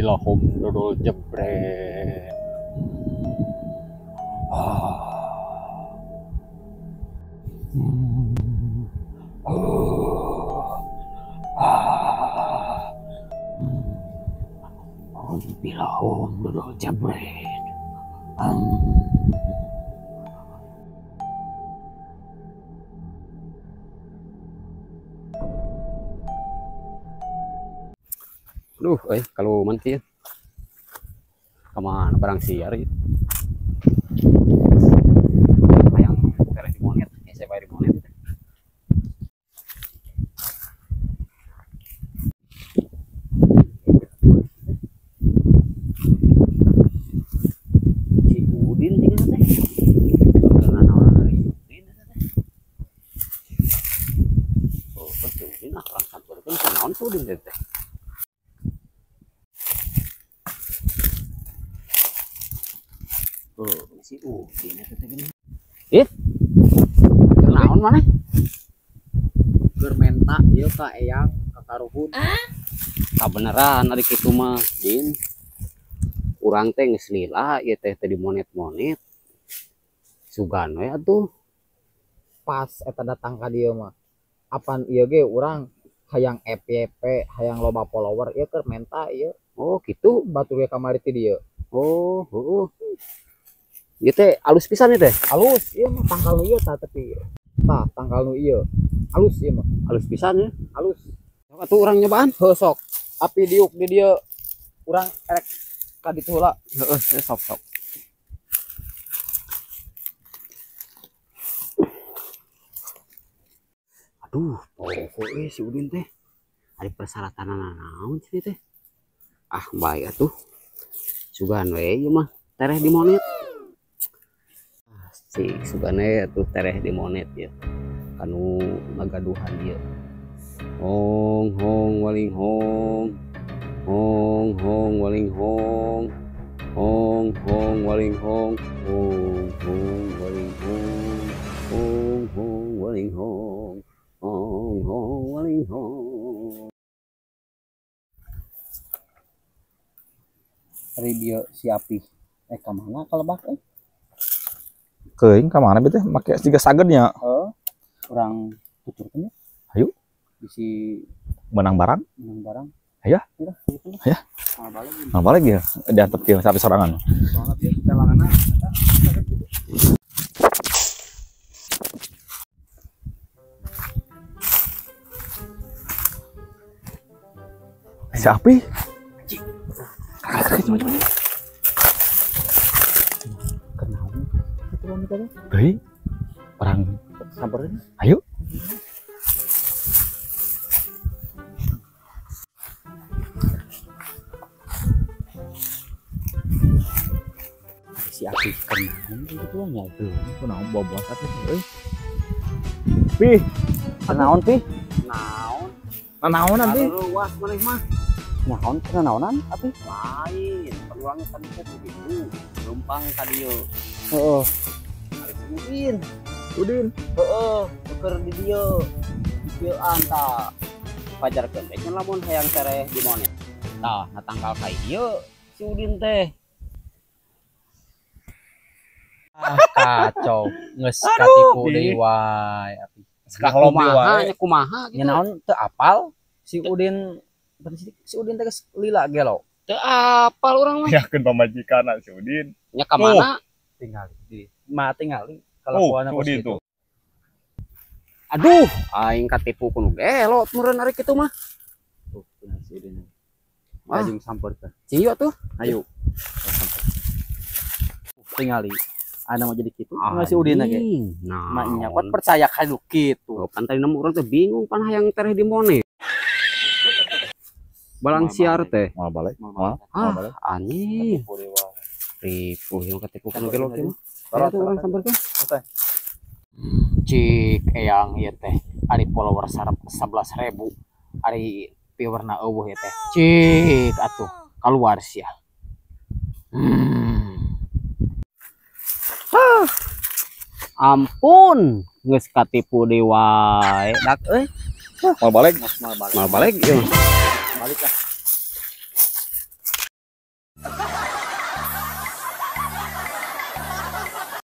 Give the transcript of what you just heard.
Bilahom dodol jebret. Bilahom dodol jebret. Duh, kalau mati ya. Kemana barang siar ya. Hayang tereh di monet, saya bayar di monet. Si Udin juga teh. Karena orang dari Udin teh. Oh, si Udin ah orang sampeurkeun kunaon si Udin teh. Oh, si Udin eta teh geuning. Ih. Naon maneh? Keur menta ieu ka Eyang ka Karuhun. Kabeneran ari kitu mah, Din. Urang teh geus lila ieu teh teh di monet-monet. Sugan we atuh. Pas eta datang ka dieu mah. Apan ieu ge urang hayang FYP, hayang loba follower ieu keur menta ieu. Oh, kitu batur ge kamari ti dieu. Oh, heeh. Ieu teh alus pisan ieu teh. Alus ieu mah tangkal nu ieu tah tepi. Tah tangkal nu ieu. Alus ieu mah. Alus pisan ya. Alus. Sok atuh urang nyobaan. Heuh sok. Api diuk di dieu. Urang erek ka ditu heula. Heeh, sok sok. Aduh, poho si Udin teh. Ari persyaratanna naon sih teh? Ah, bae atuh. Sugan we ieu mah tereh di monet. Si sugane atuh tereh di monet ya. Kanu ngagaduhan ieu. Hong hong waling hong. Hong hong waling hong. Hong hong waling hong. Hong hong waling hong. Hong hong waling hong. Hong hong waling hong. Ari dieu si Api. Ka mana kalebak euy? Keuing ka mana teh make siga sagednya. Heeh. Urang tuturkeun ya. Hayu. Bisi menang barang. Menang barang. Hayu. Hayu. Mal balik ya. Diantep kieu sapi sorangan. Soalna ieu telanganna eta saged kitu. Si Api. Hei, orang samperin. Ayo. Si Api kenaon gitu ngobrol. Kunaon bawa-bawa sapi euy. Pi, kenaon pi? Naon? Naonan pi? Luas maneh mah. Naon kenaonan api? Lain, peluangnya tadi teh begitu. Lumpang ka dieu. Heeh. Udin. Udin. Heeh, keur di dieu. Dieuan tah. Pajarkeun teh nya lamun hayang tereh di monet. Tah, na tangkal ka ieu si Udin teh. Ah, kacau. Geus katipu deui wae api. Kumaha nya kumaha gitu. Nya naon teu apal si Udin, si Udin teh geus lila gelo. Teu apal urang mah. Yakeun pamajikanna si Udin. Nya ka mana? Tinggal di ma tingali kalakuan kos kitu. Aduh, aing katipu kuno gelo meureun ari kitu mah. Tuh, si Udin. Lajeng sampeurkeun. Cieu atuh. Ayo. Tingali. Ana mau jadi kitu. Nggak si Udin ge. Nah, maknya kuat percaya ka nu kitu. Pan tadi nemu urang teh bingung pan hayang tereh di monet. Balang siar teh. Moal balik. Moal balik. Anjing. Ripuh yang katipu kuno gelo teh. Tuh urang sampeurkeun. Cik Eyang ieu teh ari follower 11.000 ari viewerna eueuh ieu teh. Cik atuh kaluar sia. Hah. Ampun, geus katipu deui wae. Dak euy. Moal balik. Moal balik ieu. Balik lah.